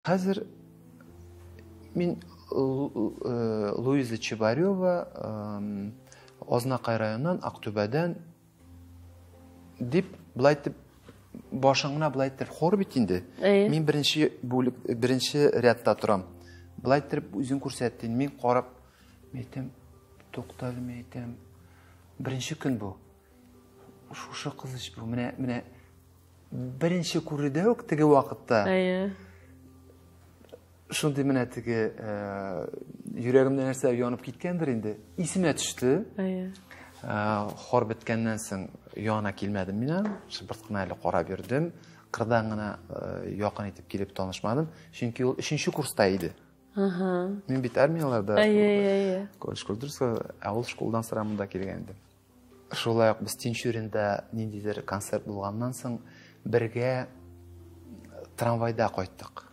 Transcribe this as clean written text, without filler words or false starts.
Хәзер мин э, Луиза Чебарева Азнакай районыннан, Актүбәдән дип былай итеп башың гына былай итеп хор бит инде. Мин беренче бүлек, беренче рядта торам. Былай итеп үзен күрсәтте. Мин карап, мин әйтәм, туктале, мин әйтәм, беренче көн бу. Шушы кыз ич бу. Менә, менә Беренче күрүдә үк теге вакытта. Әйе. Шундый менә теге э, йөрәгемдә нәрсә янып киткәндер инде. Исемә төште. Әйе. Э, хор беткәннән соң янына килмәдем мин аның. Шыпырт кына әле карап йөрдем. Кырдан гына э, якын итеп килеп танышмадым. Чөнки ул өченче курста иде. Ага. Мин бит армияләрдә. Әйе, әйе, әйе. Колледж культурасы, ә ул школдан сыра монда килгән иде. Шулай ук без Тинчуринда ниндидер концерт булганнан соң бергә трамвайда кайттык.